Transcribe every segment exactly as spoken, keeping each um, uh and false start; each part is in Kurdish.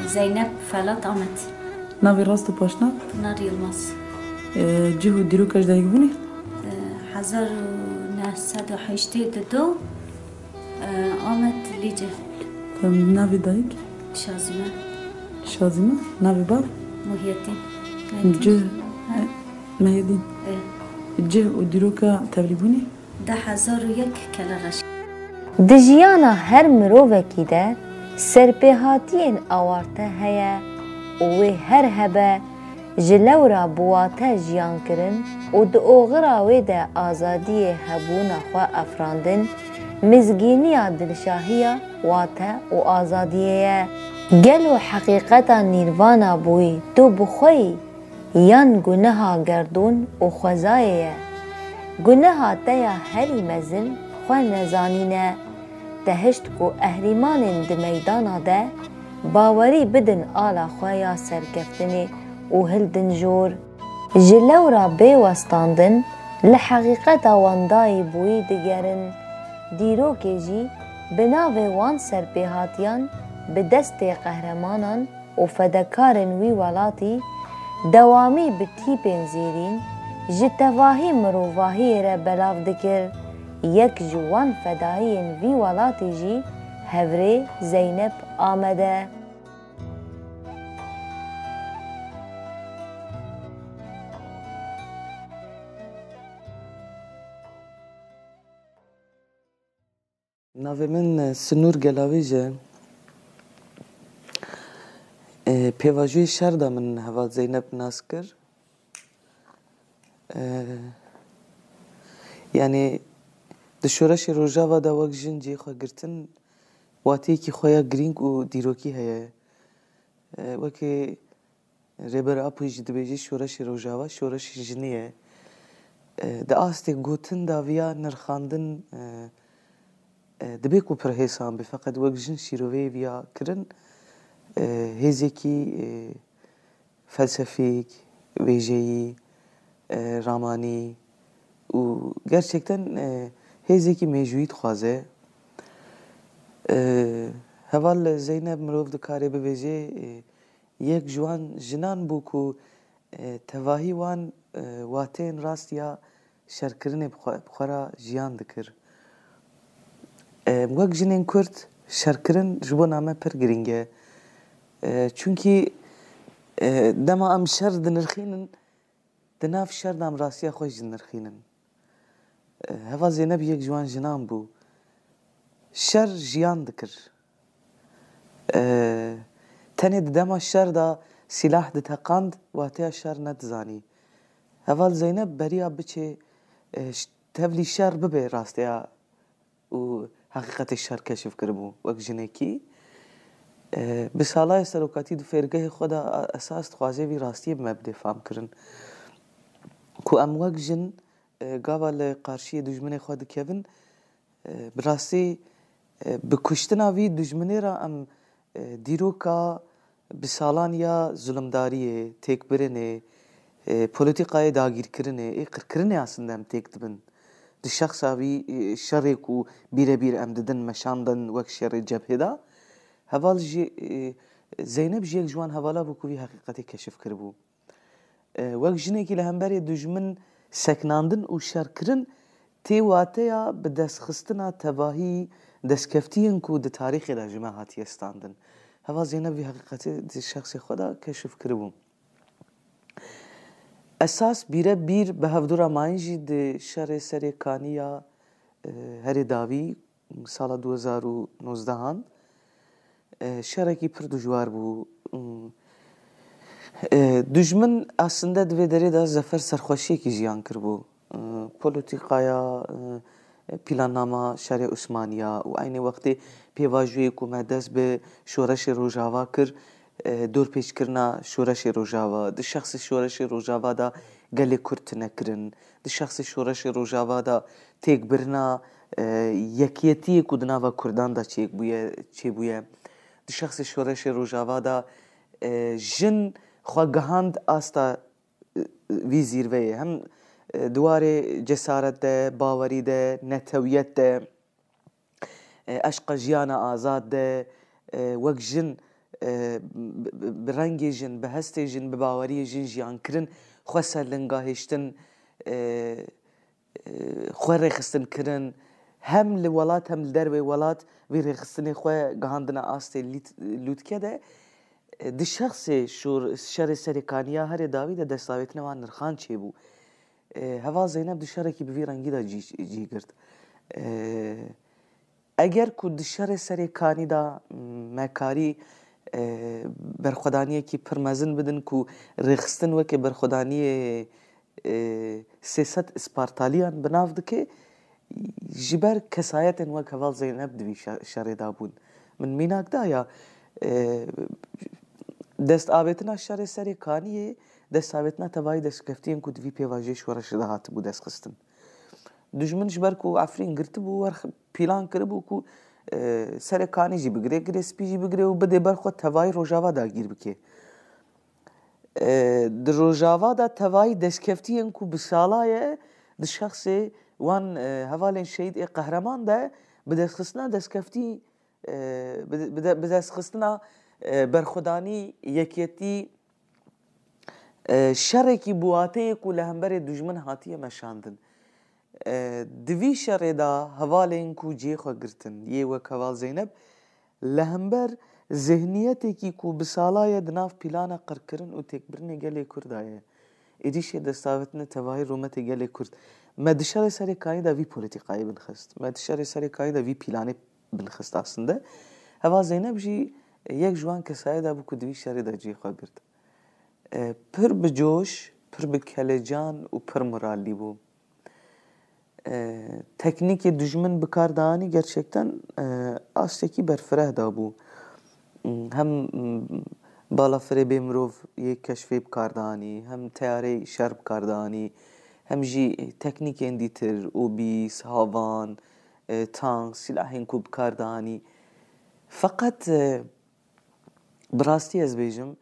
Zeynep Felat Amed. Navê rast û paşnav? Pınar Yılmaz. Cih û dîroka ji dayikbûnê? Hezar û neh sed û heştê û du, Amed Lice. Navê dayik? Şazime. Şazime. Navê bav? Muhiyettin. Cih, Mehyedîn. Cih û dîroka tevlîbûnê? Du hezar û yek, Kelereş. Di jiyana her mirovekî de serpêhatiyên awarte heye û wê her hebe ji lewra bi wate jiyan kirin û di oxira wê de azadiyê hebûna xwe afirandin, mizgîniya dilşahiya wate û azadiyê ye. Gelo heqîqeta nîrvana bûyî tu bi xwe yî yan guneha gerdûn û xwezayê ye? Guneha te ya herî mezin xwe nezanîn e. Te hişt ku ehrîmanên di meydana de bawerî bidin ala xwe ya serkeftinê û hildin jor. Ji lewra bê westandin li heqîqeta wendayî bûyî digerin. Dîrokê jî bi navê wan serpêhatiyan bi destê qehremanan û fedekarên wî welatî dewamî bi tîpên zêrîn ji tevahî mirovahiyê re belav dikir. Yek ji wan fedayiyên vî welatî jî hevrê Zeynep Amed e. Navê min Sinûr Gelawîj e. Pêvajoyê şer de min heval Zeynep nas kir. Yanî di şoreşê Rojava de wek jin cihê xwe girtin, wateyekî xwe ya girîng û dîrokî heye. Wekî Rêber Apo jî dibêje şoreşê Rojava şoreşê jinê ye. E, di astê gotin de viya nirxandin, e, e, dibê ku pir hêsan be, feqet wek jin şîroveyê viya kirin, e, hêzekî, e, felsefîk, wêjeyî, e, ramanî û gerçekten, e, hêzekî mêjûyî dixwaze. E, heval Zeynep mirov dikare bibêje, e, yek ji wan jinan bû ku, e, tevahî wan, e, wateyên rast ya şerkirinê bi xwe, bi xwe re jiyan dikir. E, wek jinên Kurd şerkirin ji bona me pir girîng e. E, çunkî, e, dema em şer dinirxînin, di nav şer de em rastiya xwe jî dinirxînin. E, heval Zeynep yek ji wan jinan bû. Şer jiyan dikir. E, tenê di dema şer de sîlah diteqand, wateya şer nedizanî. Heval Zeynep beriya biçê, e, ş-, tevlî şer bibe rasteya û heqîqetê şer keşif kiribû wek jinekî. E, bi sala ye serokatî di fêrgehê xwe de a-, esas dixwaze vî rastiyê bi me bidê fam kirin. Ku em wek jin, e, gava li qarşiyê dijminê xwe dikevin, e, bi rastî, e, bi kuştina vî dijminê re em, e, dîroka bi salan ya zulimdariyê, têkbirinê, e, polîtîkayê dagîrkirinê, ê qirkirinê aslinde em têk dibin. Di şexsa vî, e, şerê ku bîrebîr em didin meşandin wek şerê cebhê de, heval jî, e, Zeynep jî yek ji wan hevala bû ku vî heqîqetê keşif kiribû. E, wek jinekî li hemberê dijmin seknandin û şerkirin tê wateya bi destxistina tevahî destkeftiyên ku di tarîxê de ji me hatiye standin. Heval Zeynep vî heqîqetê di şexsê xwe de keşif kiribû. Esas bîre bîr bi hevdûra mayîn jî di şerê serê kanî ya, e, herê dawî sala du hezar û nozdehan, e, şerekî pir dijwar bû. E, dijmin aslinde di vê derê de zefer serxweşiyekî jiyan kiribû. E, polîtîkaya, e, plannama şerê Osmaniya û eynê wextê pêvajoyê ku me dest bi şoreşê Rojava kir, e, dorpêçkirina şoreşê Rojava, di şexsê şoreşê Rojava de gelê Kurd tune kirin, di şexsê şoreşê Rojava de têkbirina, e, yekiyetiyê ku di nava Kurdan de çêbûye, çêbûye. Di şexsê şoreşê Rojava de, e, jin xwe gihand asta, e, vî zîrveyê. Hem, e, di warê cesaret de, bawerî de, netewiyet de, e, eşqa jiyana azad de, e, wek jin, e, bi, bi, bi rengê jin, bi hestê jin, bi baweriyê jin jiyan kirin, xwe ser linga hêştin, e, e, xwe rêxistin kirin. Hem li welat hem li dervê welat vî rêxistinê xwe gihandine astê lît-, lûtke de. E, di şexsê şûr-, şerê Serê Kanî ya herê dawî de destavêtina wan nirxan çêbû. E, Heval Zeynep di şerekî bi vî rengî de cî, cî girt. E, Eger ku di şerê Serê Kanî de, m, me karî, e, berxwedaniyekî pir mezin bidin ku rêxistin weke berxwedaniyê, e, sê sed Ispartaliyan bi nav dike, ji ber kesayetên wek Heval Zeynep di vî şe-, şerê de bûn. Min mînak da ya, e, destavêtina şerê Serê Kaniyê, destavêtina tevayî destkeftiyên ku di vî pêvajoyê şoreşê de hatibû destxistin. Dijmin ji ber ku Efrîn girtibû, wer pîlan kiribû ku, e, Serê Kanî jî bigire, Girê Spî jî bigire û bidê ber xwe tevayî Rojava dagîr bike. E, di Rojava de tevayî destkeftiyên ku bi sala ye, di şexsê wan, e, hevalên şehîd ê qehreman de bi destxistina destkeftî, e, bi, bi de-, bi destxistina, e, berxwedanî, yekîtî, e, şerekî bi wateyê ku li hemberê dijmin hatiye meşandin. E, di vî şerê de hevalên ku cihê xwe girtin, yê wek heval Zeynep, li hember zihniyetekî ku bi sala ye di nav pîlana qirkirin û têkbirinê gelê Kurd de ye. Êdî jî destavêtinê tevahî rûmetê gelê Kurd. Me di şerê Serê Kanî de vî polîtîkayê binxist. Me di şerê Serê Kanî de vî pîlanê binxist aslinde. Heval Zeynep jî yek ji wan kesayê de bû ku di vî şerê de cihê xwe girt. E, pir bi coş, pir bi kelecan û pir morallî bû. E, teknîkê dijmin bi kar dianî gerçekten, e, astekî berfireh dabû. Hem, m, balafirê bê mirov yê keşfê bi kar dianî, hem teyarê şer bi kar dianî, hem jî teknîkên dîtir, obîs, havan, e, tank, silahên ku bi kar dianî. Feqet, e, bi rastî ez bêjim,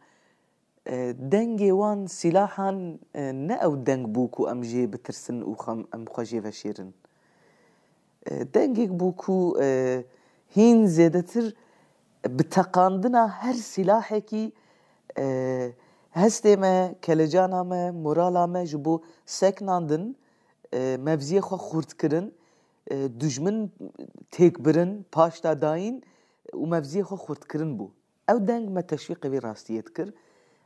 e, dengê wan silahan, e, ne ew deng bû ku em jê bitirsin û xem-, em xwe jê veşêrin. E, dengek bû ku, e, hîn zêdetir bi teqandina her silahekî, e, hestê me, kelecana me, morala me ji bo seknandin, e, mevziyê xwe xurt kirin, e, dijmin têk birin, paşta dayîn û mevziyê xwe xurt kirin bû. Ew deng me teşwîqê vî rastiyê dikir.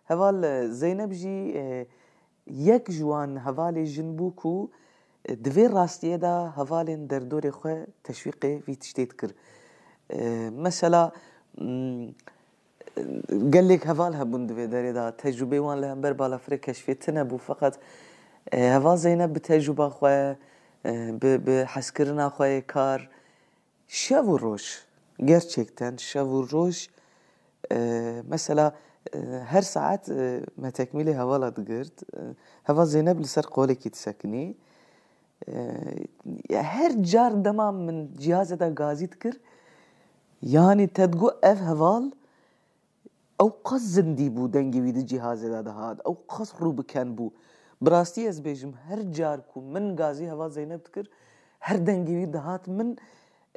Heval, e, Zeynep jî, e, yek ji wan hevalê jin bû ku, e, di vê rastiyê de hevalên derdorê xwe teşwîqê vî tiştê dikir. E, mesela, m, gelek heval hebûn di vê derê de, tecrûbeyê wan li hember balafirê keşfê tune bû, feqet, e, heval Zeynep bi tecrûba xwe, e, bi, bi hezkirina xwe yê kar, Şev û roj, gerçekten şev û roj, e, mesela, e, her saet, e, me tekmîlê hevala digirt. E, heval Zeynep li ser qolekî disekinî. E, ya her car dema min cihazê de gazî dikir, yanî te digot ev heval Ew qas zindî bû, dengê wî di cîhazê de dihat. Ew qas rû bi ken bû. Bi rastî ez bêjim, her car ku min gazî heval Zeynep dikir, her dengê wî dihat min,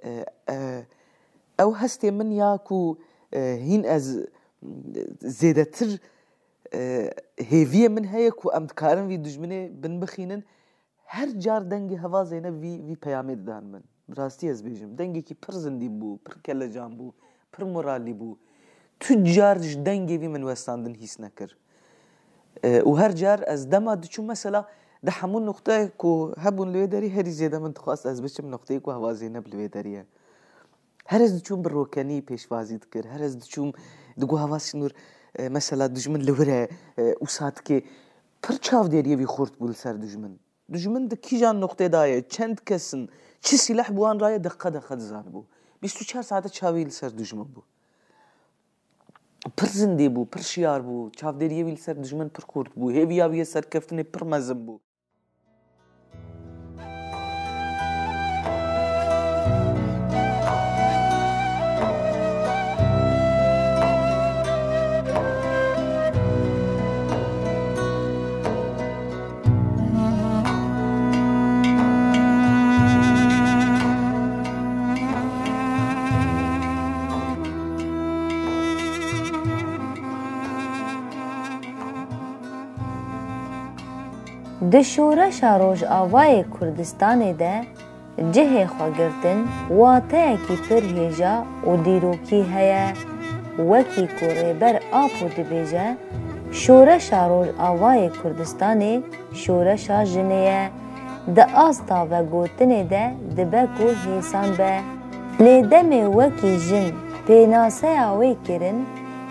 e, e, ew hestê min ya ku, e, hîn ez, e, zêdetir, e, hêviyê min heye ku em dikarin vî dijminê binbixînin. Her car dengê heval Zeynep vî, vî peyamê didan min. Bi rastî ez bêjim. Dengekî pir zindî bû, pir kelecan bû, pir moralî bû. Tu car ji dengê vî min westandin hîs nekir. E, û her car ez dema diçûm, mesela, di hemû nuqteyê ku hebûn li wê derî, herî zêde min dixwest ez biçim nuqteyê ku heval Zeynep li wê derî ye. Her ez diçûm bi rokenî pêşwazî dikir. Her ez diçûm, digot heval Sinûr, e, mesela, dijmin li wir e, e, wisa dike. Pir çavdêriyê vî xurt bû li ser dijmin. Dijmin di kîjan noqtê de ye, çend kes in, çi sîleh bi wan re ye, deqe deqe dizanibû. Bîst û çar saete çavê wî li ser dijmin bû. Pir zindî bû, pir şiyar bû, çavdêriyê wî li ser dijmin pir xurt bû, hêviya wî yê serkeftinê pir mezin bû. Di şoreşa Rojavayê Kurdistanê de cihê xwe girtin wateyekî pir hêja û dîrokî heye. Wekî ku Rêber Apo dibêje, şoreşa Rojavayê Kurdistanê şoreşa jinê ye. Di asta vegotinê de dibe ku hêsan be. Lê demê wekî jin pênaseya wê kirin,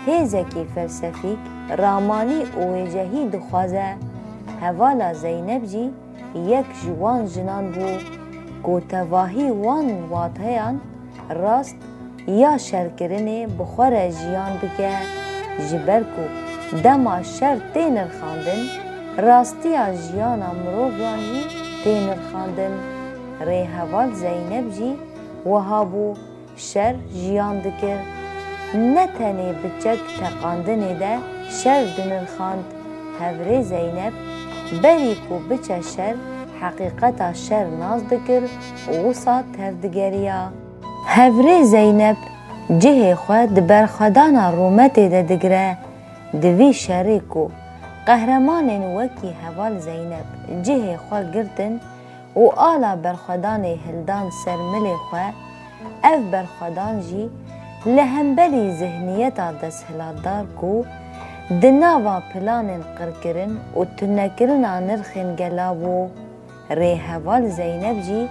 hêzekî felsefîk, ramanî û wêjehî dixwaze. Hevala Zeynep jî yek ji wan jinan bû ku tevahî wan wateyan rast ya şerkirinê bi xwe re jiyan bike. Ji ber ku dema şer tê nirxandin, rastiya jiyana mirovan jî tê nirxandin. Rêheval Zeynep jî wiha bû, şer jiyan dikir. Ne tenê bi çek teqandinê de şer dinirxand. Hevrê Zeynep berî ku biçe şer, heqîqeta şer nas dikir û wisa tevdigeriya. Hevrê Zeynep cihê xwe di berxwedana rûmetê de digire. Di vî şerê ku qehremanên wekî heval Zeynep cihê xwe girtin û ala berxwedanê hildan ser milê xwe, ev berxwedan jî li hemberî zihniyeta desthilatdar ku di nava planên qirkirin û tunekirina nirxên gela bû. Rêheval Zeynep jî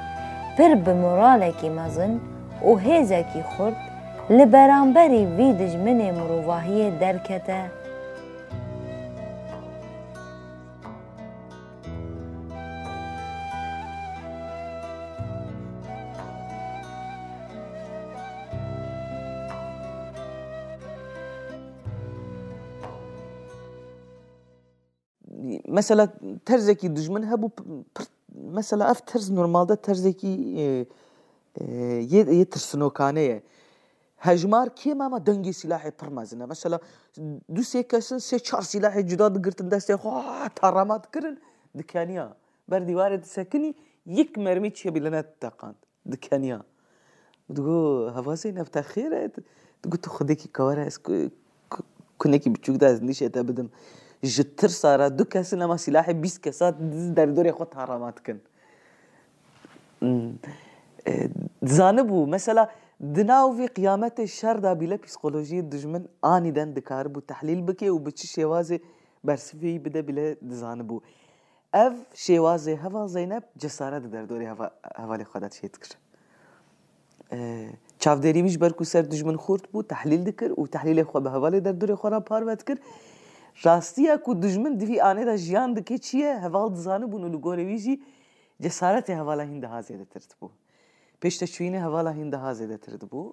pir bi moralekî mezin û hêzekî xurt li beramberî vî dijminê mirovahiyê derkete. Mesela terzekî dijmin hebû, pir, mesela ev terz normalde terzekî e, e, yê, yê tirsinokane ye. Hejmar kêm e ama dengê sîlahê pir mezin e. Mesela du sê kes in, sê çar sîlahê cuda digirtin destê xwe, ha, tarama dikirin, dikeniya. Ber dîwarê disekinî, yek mermî çêbî li nediteqand. Dikeniya. Digo, Hevazê, ev te xêr e? Digo, tu xwedekî kewere, ez ku- ku- kunekî biçûk de ez nîşê te bidim. Ji tirsa re du kes in, ema sîlahê bîst kesa di derdorê xwe tarama dikin. Hmm. E, zanibû, mesela, di nav vî qiyametê şer de bîle psîkolojiyê dijmin anîden dikaribû tehlîl bike û bi çi şêwazê bersivê wî bide bîle dizanibû. Ev şêwazê heval Zeynep cesaret di derdorê heva- hevalê xwe de çêdikir. E, çavdêrî wî ji ber ku ser dijmin xurt bû, tehlîl dikir û tehlîlê xwe bi hevalê derdorê xwe re parve dikir. Rastiya ku dijmin di vî anê de jiyan dike çi ye, heval dizanibûn û li gorê wî jî cesaretê hevala hîn daha zêdetir dibû. Pêşteçûyînê hevala hîn daha zêdetir dibû.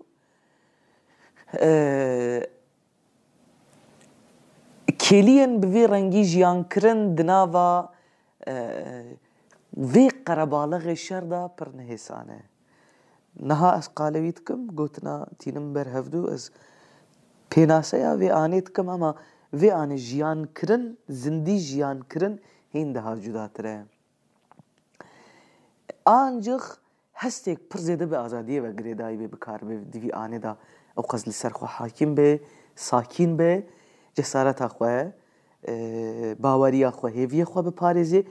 E, Kêliyên bi vî rengî jiyankirin di nava, e, vê qerebalixê şer de pir nihêsan e. Niha ez qalewî dikim, gotina tînim ber hevdû, ez pênaseya vê anê dikim, ema vê anê jiyankirin, zindî jiyankirin hîn daha cudatir e. Ancîx hestêk pir zêde bi azadiyê ve girêdayî bê, bi kar bê, di vî anê de ew qas li ser xwe hakîm bê, sakîn bê, cesareta xwe, e, baweriya xwe, hêviyê xwe biparêzê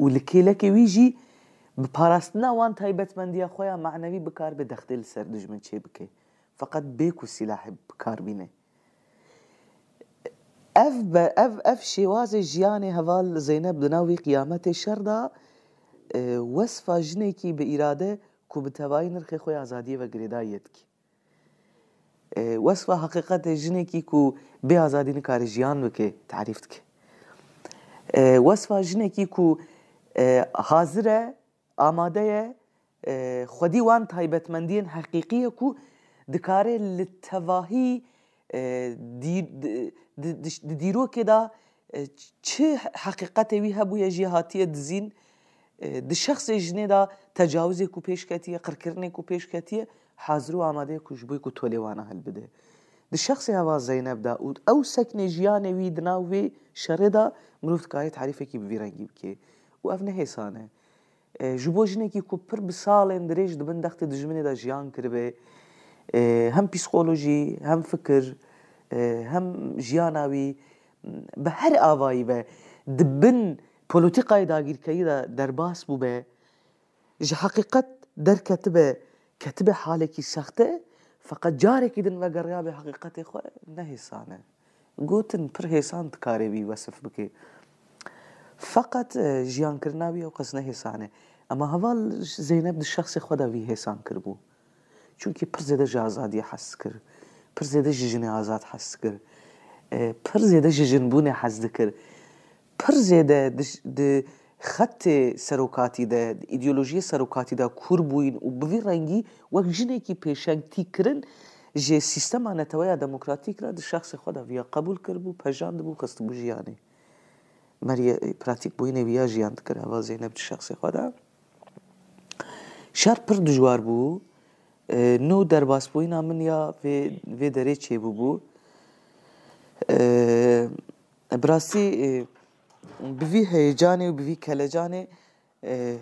û li kêlekê wî jî bi parastina wan taybetmendiya xwe ya manevî bi kar bê dextê li ser dijmin çêbike. Feqet bê ku sîlahê bi kar bîne. Ev be, ev, ev şêwazê jiyanê heval Zeynep di nav wî qiyametê şer de, e, wesfa jinekî bi îrade ku bi tevayî nirxê xwe ya azadiyê ve girêdayî ye dike. E, wesfa heqîqetê jinekî ku bê azadî nikare jiyan bike, tarîf dike. E, wesfa jinekî ku, e, hazir e, amade ye, e, xwedî wan taybetmendiyên heqîqî ye ku dikare li tevahî, e, dî- di- di- di- di dîrokê de, e, çi heqîqetê wî hebûye jî hatiye dizîn, e, di şexsê jinê de tecawizê ku pêş ketiye, qirkirinê ku pêş ketiye, hazir û amade ye ku ji bo ku tolê wana hilbide. Di şexsê heval Zeynep de û ew seknê jiyanê wî di nav vê şerê de mirov dikare tarîfekî bi vî rengî bike. Û ev ne hêsan e. E, ji bo jinekî ku pir bi salên dirêj di bin dextê dijminê de jiyan kiribe, e, hem psîkolojî, hem fikir, e, hem jiyana wî, bi her avayî ve di bin polîtîkayê dagîrkerî de derbas bûbe, ji heqîqet derketibe, ketibe halekî sexte, feqet carekî din vegeriyabe heqîqetê xwe, ne hêsan e. Gotin pir hêsan dikare wî wesif bike. Feqet, e, jiyankirina wî ew qas ne hêsan e. Ema heval Zeynep di şexsê xwe de vî hêsan kiribû. Çunkî pir zêde ji azadiyê hez dikir. Pir zêde ji jinê azad hez dikir. E, pir zêde ji jinbûnê hez dikir. Pir zêde di, di xetê serokatî de, di îdeolojiyê serokatî de kûr bûyîn û bi vî rengî wek jinekî pêşeng tî kirin, ji sîstema neteweya demokratîk re di şexsê xwe de viya qebûl kiribû, pejandibû, xistibû jiyanê. Meriyê, pratîkbûyînê viya jiyan dikir heval Zeynep di şexsê xwe de. Şer pir dijwar bû. E, nû derbasbûyîna min ya vê, vê derê çêbûbû. E, bi rastî, e, bi vî heyecanê û bi vî kelecanê, e,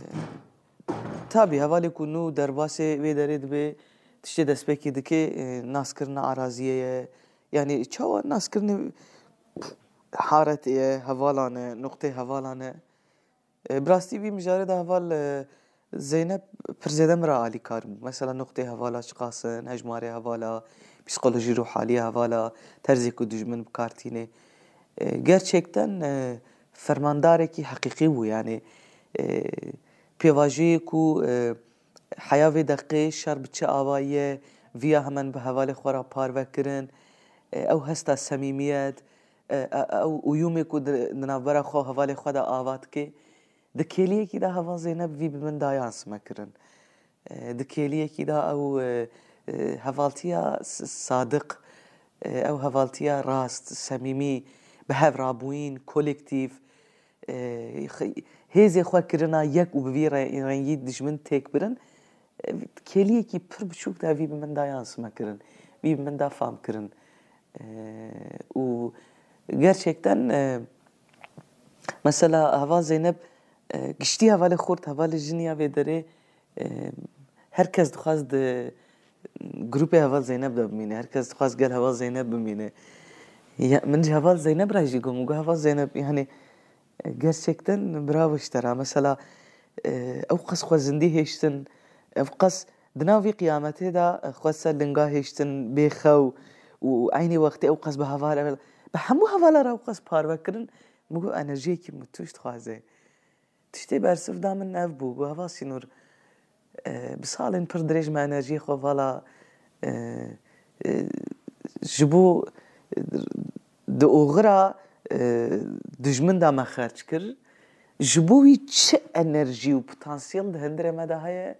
tabî hevalê ku nû derbasê vê derê dibe, tiştê destpêkê dike, e, naskirina araziyê ye. Yanî çawa naskirinê haretê ye, hevalan e, nuqtê hevalan e. E, bi rastî vî mijarê de heval, e, Zeynep pir zêde min re alîkar bû. Mesela nuqtê hevala çiqas in, hejmarê hevala, psîkolojî ruhaliya hevala, terzê ku dijmin bi kar tîne. E, gerçekten, e, fermandarekî heqîqî bû, yanî, e, pêvajoyê ku, e, heya vê deqê şer bi çi avayî ye, viya hemen bi hevalê xwe re parve kirin, e, ew hesta semîmiyet, e, e, ew uyûmê ku di, di navbera xwe hevalê xwe de ava dike, di kêliyekî de heval Zeynep vî bi min da yansime kirin. E, di kêliyekî de ew, e, e, hevaltiya s-, sadiq, e, ew hevaltiya rast, semîmî, bi hev rabûyîn, kolektîf, e, xi-, hêzê xwe kirina yek û bi vî re-, rengî dijmin têk birin, e, kêliyekî pir biçûk de vî bi min da yansime kirin, vî bi min da fam kirin. E, û gerçekten, e, mesela heval Zeynep, e, giştî hevalê xurt, hevalê jin ya vê derê, e, her kes dixwaz di grûpê heval Zeynep de bimîne, her kes dixwaz gel heval Zeynep bimîne. Ya, min ji heval Zeynep re jî got, min got, heval Zeynep, yanî, gerçekten bravo ji te re. Mesela, e, ew qas xwezindî hêştin, ew qas di nav vî qiyametê de xwe ser linga hêştin, bê xew û eynî wextê ew qas bi heval, bi hemû hevala re ew qas parve kirin. Min got, enerjiyekî mitûş dixwaze. Tiştê bersiv da min ev bû, got, heval Sînor, e, bi salên pir dirêj me enerjiyê xwe vala, e, e, ji bo, e, di oxira, e, dijmin de me xerc kir. Ji bo wî çi enerjî û potansiyel di hundirê me de heye,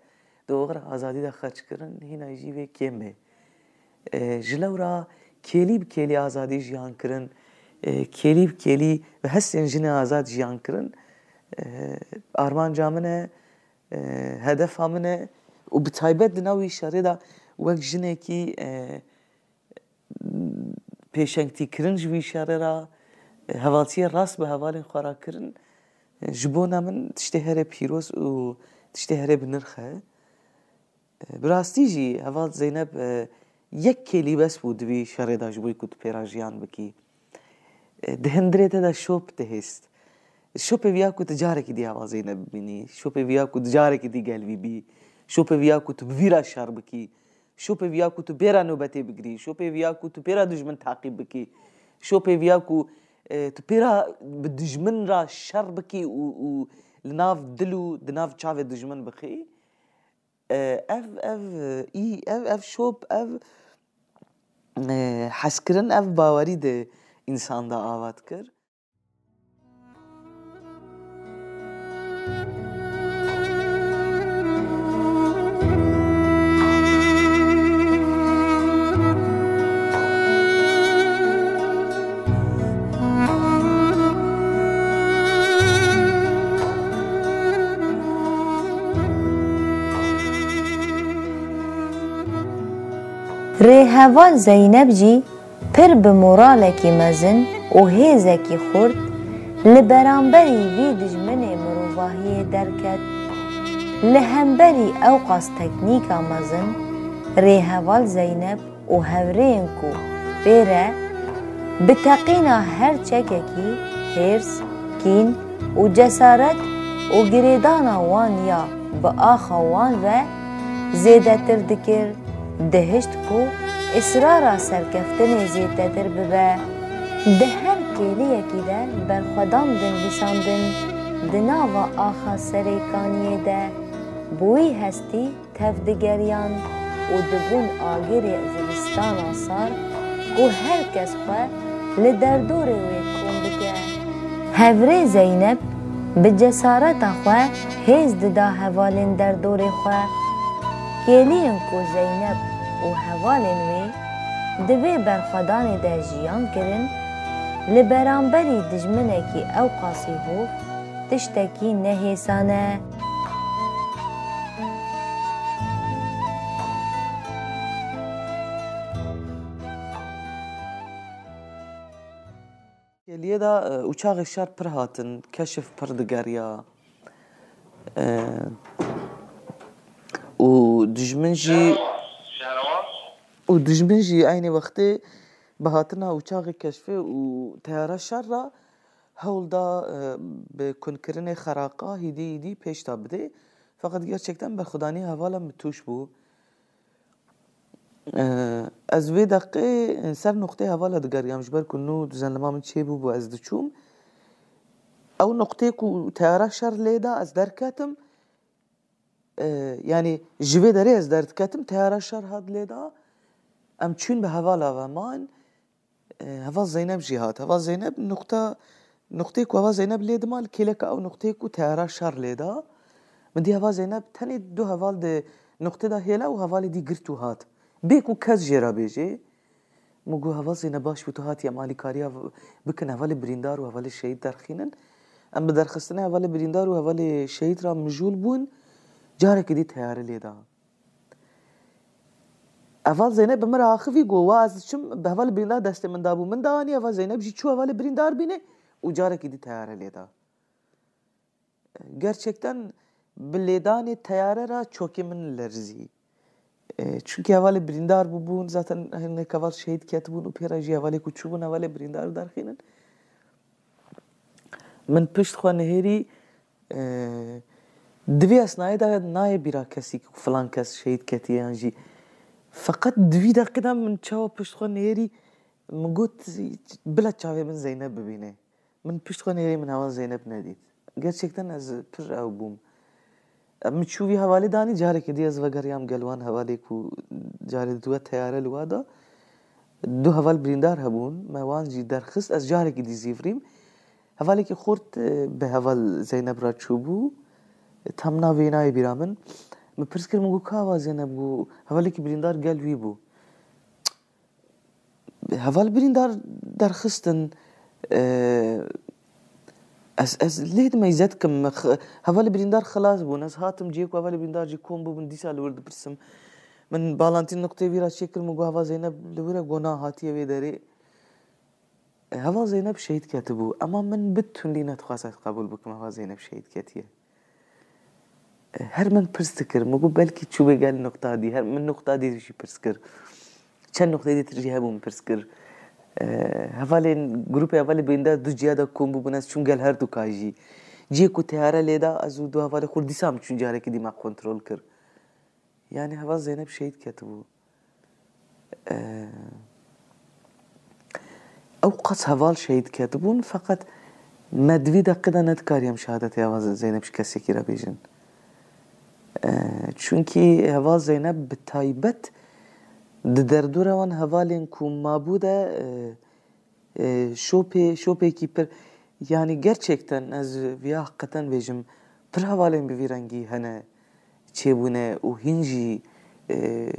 di oxira azadî de xerc kirin, hîna jî vê kêm bê. E, ji lewra kêlî bi kêlî azadî jiyan kirin, e, kêlî bi kêlî bi hestên jinê azad jiyan kirin, e, armanca min e, e, hedefa min e û bi taybet di nav wî şerê de wek jinekî, e, pêşengtî kirin ji wî şerê re, e, hevaltiyê rast bi hevalên xwe re kirin, e, ji bona min tiştê herê pîroz û tiştê herê bi nirx e. E, bi rastî jî heval Zeynep, e, yek kêlî bes bû di vî şerê de ji bo ku tu pê re jiyan bikî. E, di hundirê te de şop dihêst. Şopê viya ku tu carekî dî heval Zeynep bibînî, şopê viya ku tu carekî dî gel wî bî, şopê viya ku tu bi vî re şer bikî, şopê viya ku tu pê re nobetê bigirî, şopê viya ku tu pê re dijmin taqîb bikî, şopê viya ku, e, tu pê re bi dijmin re şer bikî û, û li nav dil û di nav çavê dijmin bixî. E, ev, ev, î, ev, ev şop, ev, e, hezkirin, ev bawerî di însan de ava dikir. Rêheval Zeynep jî pir bi moralekî mezin û hêzekî xurt li beramberî vî dijminê mirovahiyê derket. Li hemberî ewqas teknîka mezin, Rêheval Zeynep û hevrêyên ku pê re bi teqîna her çekekî hêrs, kîn, û cesaret û girêdana wan ya bi axa wan ve zêdetir dikir, dihişt ku israra serkeftinê zêdetir bibe. Di her kêliyekî de berxwedan din dîsandin, di nava axa Serêkaniyê de bi wî hestî tevdigeriyan û dibûn agirê zivistana sar ku her kes xwe li derdorê wê kom bike. Hevrê Zeynep bi cesareta xwe hêz dida hevalên derdorê xwe. Kêliyên ku Zeynep û hevalên wê di vê berxwedanê de jiyan kirin, li beramberî dijminekî ewqasî hov tiştekî nehêsan e. Kêliyê de, e, uçaxê şer pir hatin, keşif pir digeriya. E, û dijmin jî, û dijmin jî eynî wextê bi hatina uçaxê keşfê û teyara şer re hewl da, e, bi kunkirinê xeraqa hîdî hîdî pêş de bidê. Feqet gerçekten berxwedanî hevala min tûş bû. E, ez vê deqê ser noqtê hevala digeriyam, ji ber ku nû dizenlema min çêbûbû, ez diçûm. Ew noqtê ku teyara şer lê da, ez derketim. E, yanî ji vê derê ez derdiketim, teyara şer hat lê da. Em çûn bi hevala ve man. E, heval Zeynep jî hat. Heval Zeynep nuqta, nuqtê ku heval Zeynep lê dima li kêleka ew nuqtê ku teyara şer lê da. Min dî heval Zeynep tenê du heval di nuqtê de hêla û hevalê dî girt û hat. Bê ku kes jê re bêjê. Min got, "Heval Zeynep, baş bû tu hatî, em alîkariya v-, bikin, hevalê birîndar û hevalê şehîd derxînin. Em bi derxistinê hevalê birîndar û hevalê şehîd re mijûl bûn, carekî dî teyare lê da." Heval Zeynep bi min re axivî, got, "Wa ez diçim, bi hevalê birîndar destê min dabû, min da anî." Heval Zeynep jî çû hevalê birîndar bîne û carekî dî teyare lê da. Gerçekten bi lêdanê teyare re çokê min lerzî. E, çunkî hevalê birîndar bûbûn, zaten hinek heval şehîd ketibûn û pê re jî hevalê ku çûbûn hevalê birîndar derxînin. Min pişt xwe nihêrî, e, di vê esnayê de nayê bîra kesî ku filan kes şehîd ketiye yan jî. Feqet di vî deqî de min çawa pişt xwe nihêrî, min got, "Bila çavê min Zeynep bibîne." Min pişt xwe nêrê min heval Zeynep nedît. Gerçekten ez pir ew bûm. Em min çû vî hevalê danî, carekê dî ez vegeriyam gel wan hevalê ku carê dû teyare li wa da. Du heval birîndar hebûn, me wan jî derxist, ez carekî dî zîvirîm. Hevalekî xurt, e, bi heval Zeynep re çûbû. E, tam navê nayê bîra min. Min pirs kir, min got, "Ka heval Zeynep?" Got, "Hevalekî birîndar gel wî bû." Heval birîndar derxistin, e, ez, ez lê dimeyze dikim, mi x-, hevalê birîndar xilas bûn. Ez hatim cihê ku hevalê birîndar jî kom bûbûn, dîsa li wir dipirsim. Min balantîn nuqtê vî re çêkir, min got, "Heval Zeynep li wir e?" Got, "Na, hatiye vê derê." E, heval Zeynep şehîd ketibû, ema min bi tundî nedixwest ez qebûl bikim, heval Zeynep şehîd ketiye. Her min pirs dikir, min got, "Belkî çûbê gel nuqta dî." Her min nuqta dî jî pirs kir. Çend nuqteyê dîtir jî hebû min pirs kir. Hevalên, grûpê hevalê bênda du ciya de kom bûbûn, ez çûm gel her du ka jî. Cihê ku teyare lê da, ez û du hevalê xwe dîsa min çûn carekî dî me kontrol kir. Yanî heval Zeynep şehîd ketibû. Ew qas heval şehîd ketibûn, feqet me di vî deqî de nedikarî em şehadetê heval Zeynep ji kesekî re bêjin. Çunkî heval Zeynep bi taybet di derdora wan hevalên ku mabû de, şopê, şopêkî pir, yanî gerçekten ez viya heqeten bêjim, pir hevalên bi vî rengî hene çêbûne û hîn jî, e,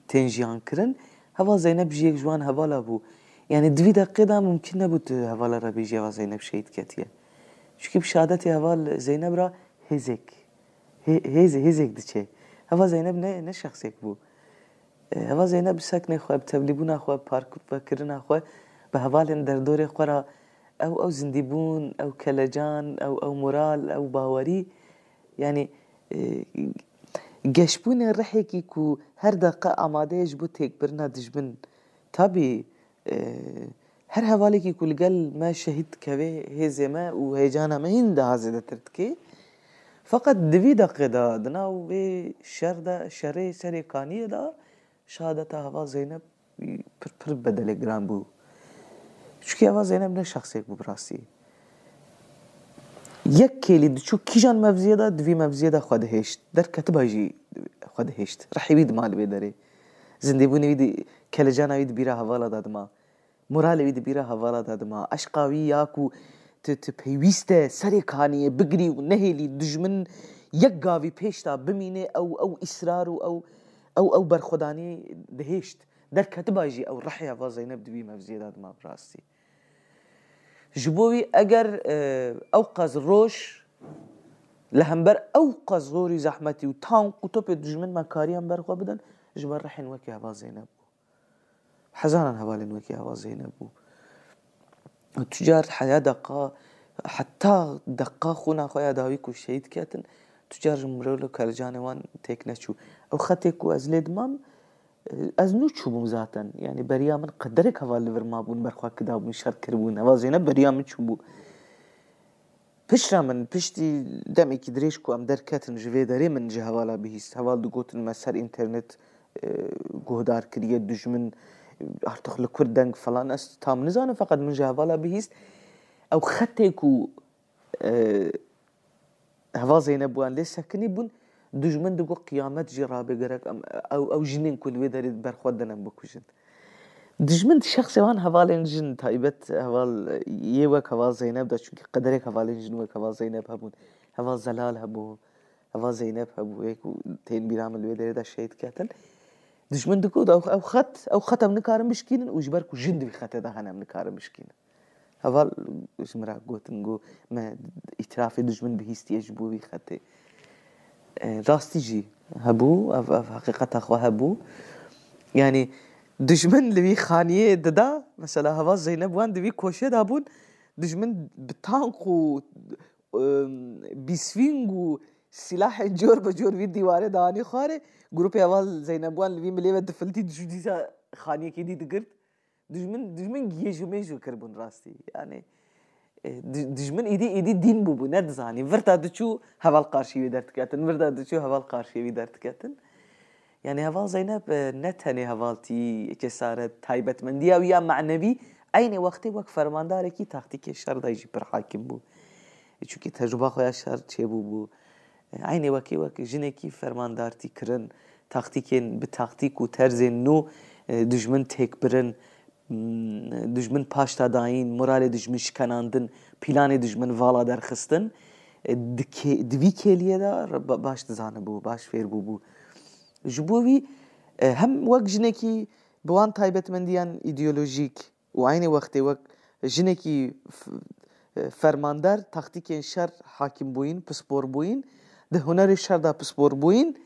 tên jiyan kirin. Heval Zeynep jî yek ji wan hevala bû. Yanî di vî deqê de mumkin nebû tu hevala re bêjî heval Zeynep şehîd ketiye. Çunkî bi şehadetê heval Zeynep re hêzek, hê-, hêz-, hêzek diçe. Heval Zeynep ne, ne şexsek bû. E, heval Zeynep bi seknê xwe, bi tevlîbûna xwe, bi parkirina xwe, bi hevalên derdorê xwe re ew, ew zindîbûn, ew kelecan, ew, ew moral, ew bawerî, yanî, e, geşbûnê rihekî ku her deqe amade ye ji bo têkbirina dijmin. Tabî, e, Her hevalekî ku li gel me şehîd dikeve, hêzê me û heyecana me hîn daha zêdetir dike. Feqet di vî deqê de, di nav vê şer de, şerê serê kaniyê de, şehadeta heval Zeynep pir pir bedelê giran bû. Çunkî heval Zeynep ne şexsek bû bi rastî. Yek kêlî diçû kîjan mevziyê de, di vî mevziyê de xwe dihêşt. Derketiba jî xwe dihêşt. Rihê wî dima li vê derê. Zindîbûnê wî di, kelecana wî di bîra hevala de dima. Moralê wî di bîra hevala de dima. Eşqa wî ya ku tu, tu pêwîst e serê kaniyê bigirî û nehêlî dijmin yek gavî pêş de bimîne, ew, ew îsrar û ew, ew, ew berxwedanî dihêşt. Derketiba jî ew rihê heval Zeynep di vî mevziyê de dima bi rastî. Ji bo wî eger, e, ew qas roj li hember ew qas zorî zehmetî û tank û topê dijmin me kariyan ber xwe bidin, ji ber rihên wekî heval Zeynep bû. Hezaran hevalên wekî heval Zeynep bû. Tu car heya deqa, heta deqa xwîna xwe ya dawî ku şehîd ketin, tu car ji mirov li kelecanê wan têk neçû. Ew xetê ku ez lê dimam, ez nû çûbûm zaten. Yanî beriya min qederek heval li vir mabûn, berxwe kidabûn, şer kiribûn. Heval Zeynep beriya min çûbû. Piştre min, piştî demekî dirêj ku em derketin ji vê derê, min ji hevala bihîst. Heval digotin me ser înternet, e, guhdar kiriye dijmin, e, artık li kur deng falan. Ez tam nizanim, feqet min ji hevala bihîst. Ew xetê ku, e, heval Zeynep wan lê sekinî bûn, dijmin digot qiyamet jî rabe gerek em, ew, ew jinên ku li wê derê berxwe din em bikujin. Dijmin di şexsê wan hevalên jin, taybet heval, yê wek heval Zeynep de, çunkî qederek hevalên jin wek heval Zeynep hebûn. Heval Zelal hebû, heval Zeynep hebû, yê ku tên bîra min li wê derê de şehîd ketin. Dijmin digot, ew, ew xet, ew xet em nikarin bişkînin û ji ber ku jin di vî xetê de hene em nikarin bişkînin. Heval ji min re gotin, got, me îtirafê dijmin bihîstiye ji bo vî xetê. E, rastî jî hebû, ev, ev heqîqeta xwe hebû. Yanî dijmin li vî xaniyê dida, mesela heval Zeynep wan di vî koşê de bûn, dijmin bi tank û, e, bîsvîng û silahên cor bi cor vî dîwarê de anî xwarê, grûpê heval Zeynep wan li vî milê ve difiltî, dijû dîsa xaniyekî dî digirt. Dijmin, dijmin giyê jûmê jû kiribûn rastî. Yanî, e, di-, dijmin îdî, îdî dîn bûbû, nedizanî. Virta diçû heval qarşî wî derdiketin, virta diçû heval qarşî wî derdiketin. Yanî heval Zeynep, e, ne tenê hevaltî, cesaret, taybetmendiya wî ya manevî, eynê wextê wek fermandarekî taktîkê şer de jî pir hakim bû. Çunkî tecrûba xwe ya şer çêbûbû. Eynê wekî wek jinekî fermandartî kirin, taktîkên bi taktîk û terzên nû, e, dijmin têk birin, m, dijmin paşta dayîn, moralê dijmin şikenandin, pîlanê dijmin vala derxistin, e, di kê-, di vî kêliyê de re-, ba-, baş dizanibû, baş fêr bûbû. Ji bo wî, e, hem wek jinekî bi wan taybetmendiyan îdeolojîk, û eynê wextê wek jinekî f-, fermandar taktîkên şer hakim bûyîn, pispor bûyîn, di hunerê şer de pispor bûyîn,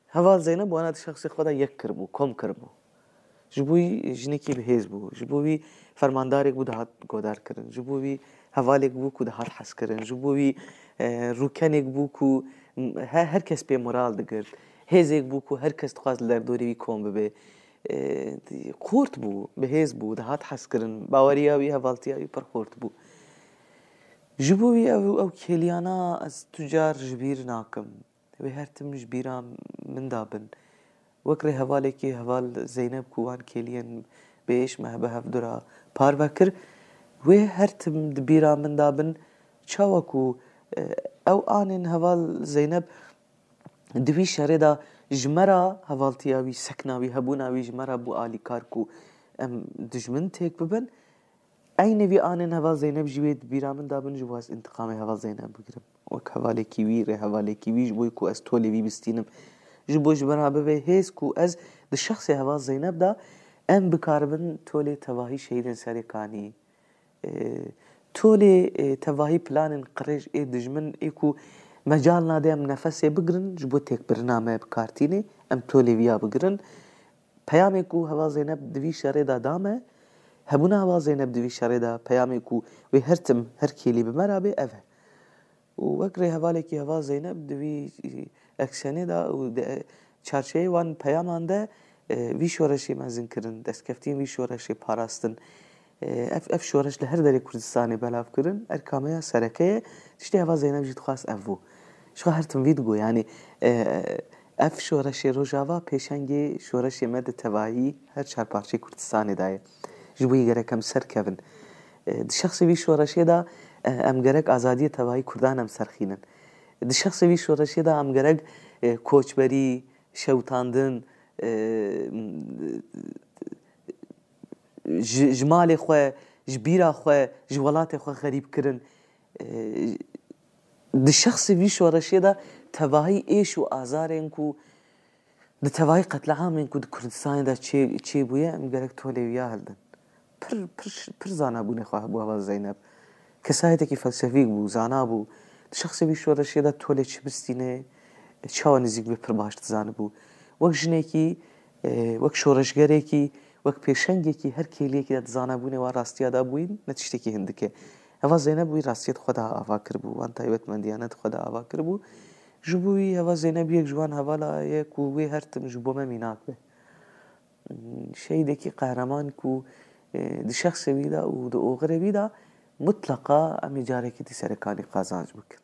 heval Zeynep wana di şexsê xwe de yek kiribû, kom kiribû. Ji bo wî jinekî bi hêz bû. Ji bo wî fermandarek bû dihat godar kirin. Ji bo wî hevalek bû ku dihat hez kirin. Ji bo wî, e, rûkenek bû ku he-, her kes pê moral digirt. Hêzek bû ku her kes dixwest li derdorê wî kom bibe. E, xurt bû, bi hêz bû, dihat hezkirin. Baweriya wî, hevaltiya wî pir xurt bû. Ji bo wî ev, ew kêliyana ez tu car ji bîr nakim. Wê her tim ji bîra min de bin. Wek rêhevalekî heval Zeynep ku wan kêliyên bi êş me bi hevdu re parve kir, wê her tim di bîra min de bin. Çawa ku, e, ew anên heval Zeynep di vî şerê de ji me re hevaltiya wî, sekna wî, hebûna wî ji me re bû alîkar ku em dijmin têk bibin. Eynê vî anên heval Zeynep jî wê di bîra min de bin, ji bo ez întiqamê heval Zeynep bigirim. Wek hevalekî wî, rêhevalekî wî, ji bo ku ez tolê wî bistînim. Ji bo ji me re bibe hêz ku ez di şexsê heval Zeynep de em bikaribin tolê tevahî şehîdên Serê Kanî, e, tolê, e, tevahî planên qirêj ê dijmin ê ku mecal nade em nefesê bigirin, ji bo têkbirina me bi kar tînê, em tolê viya bigirin. Peyamê ku heval Zeynep di vî şerê de da me, hebûna heval Zeynep di vî şerê de peyamê ku wê her tim, her kêlî bi me re bê, ev e. Û wek rêhevalekî heval Zeynep di vî, e, eksenê de û di, e, çarçeyê wan peyaman de, e, vî şoreşê mezin kirin, destkeftiyên vî şoreşê parastin. E, ev, ev şoreş li her derê Kurdistanê belav kirin, erka me ya sereke ye. Tiştê heva Zeynep jî dixwast ev bû. Ji xwe her tim vî digot, yanî, e, ev şoreşê Rojava pêşengê şoreşê me di tevahî her çar parçeyê Kurdistanê de ye. Ji bo yî gerek em serkevin. E, di şexsê vî şoreşê de, e, em gerek azadiyê tevahî Kurdan em serxînin. Di şexsê vî şoreşê de em gerek, e, koçberî, şewitandin, e, ji, ji malê xwe, ji bîra xwe, ji welatê xwe xerîb kirin. E, di şexsê vî şoreşê de tevahî êş û azarên ku di tevahî qetliamên ku di Kurdistanê de çê, çêbûye, em gerek tolê wî ya hildin. Pir, pir, pir zanabûnê xwe hebû heval Zeynep. Kesayetekî felsefîk bû, zana bû. Di şexsê vî şoreşê de tolê çi bistîne, çawa nêzîk bê pir baş dizanibû. Wek jinekî, e, wek şoreşgerekî, wek pêşengekî her kêliyekî de di zanabûnê wan rastiya dabûyîn, ne tiştekî hindik e. Heval Zeynep wî rastiyê di xwe de ava kiribû, wan taybetmendiyane di xwe de ava kiribû. Ji bo wî heval Zeynep yek ji wan hevala ye ku wê her tim ji bo me mînak be. Şehîdekî qehreman ku, e, di şexsê wî de û di oxirê wî de mutleqa em ê carekî dî serekanî qazanc bikin.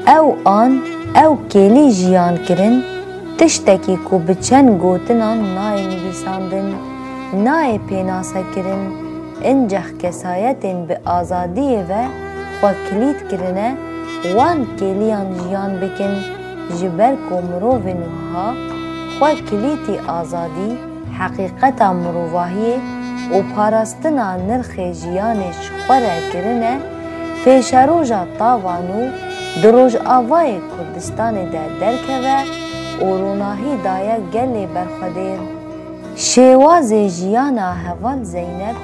Ew an, ew kêlî jiyan kirin, tiştekî ku bi çend gotinan nayê nivîsandin, nayê pênasekirin, inceh kesayetên bi azadiyê ve xwe kilît kirine, wan kêliyan jiyan bikin, ji ber ku mirovên wiha xwe kilîtî azadî, heqîqeta mirovahiyê û parastina nirxê jiyanê ji xwe re kirine, pêşeroja tavan û di Rojavayê Kurdistanê de derkeve û ronahî daye gelê berxwedêr. Şêwazê jiyana heval Zeynep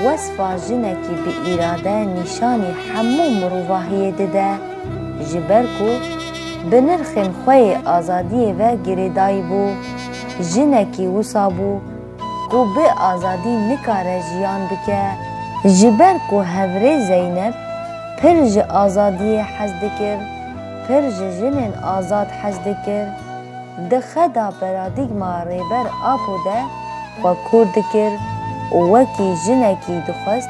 wesfa jinekî bi îrade nîşanî hemû mirovahiyê dide. Ji ber ku bi nirxên xwe yê azadiyê ve girêdayî bû, jinekî wisa bû ku bi azadî nikare jiyan bike. Ji ber ku hevrê Zeynep pir ji azadiyê hez dikir, pir ji jinên azad hez dikir, di xeda paradîgma Rêber Apo de xwe kûr dikir û wekî jinekî dixwest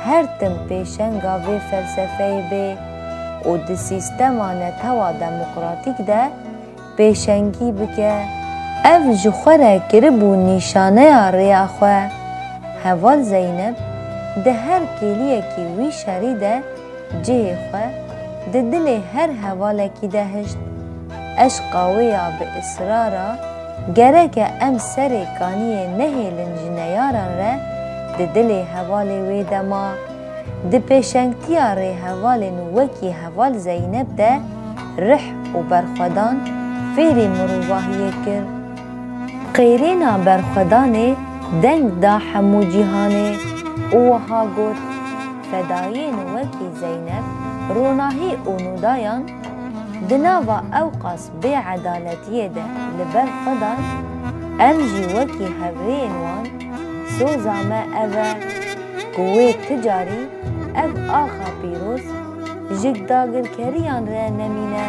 her tim pêşenga vê felsefeyê bê û di sîstema netewa demokratîk de pêşengî bike. Ev ji xwe re kiribû nîşaneya rêya xwe. Heval Zeynep di her kêliyekî wî şerî de cihê xwe di dilê her hevalekî de hişt. Eşqa wê ya bi israr a, gereke em serê kaniyê nehêlin ji neyaran re di dilê hevalê wê de ma. Di pêşengtiya rêhevalên wekî heval Zeynep de rih û berxwedan fêrî mirovahiyê kir. Qêrîna berxwedanê deng da hemû cîhanê û wiha got, fedayiyên wekî Zeynep, Ronahî û Nûdayan di nava ewqas bêedaletiyê de li ber xwe dan, em jî wekî hevrêyên wan soza me ev e ku wê ti carî ev axa pîroz ji dagirkeriyan re nemîne.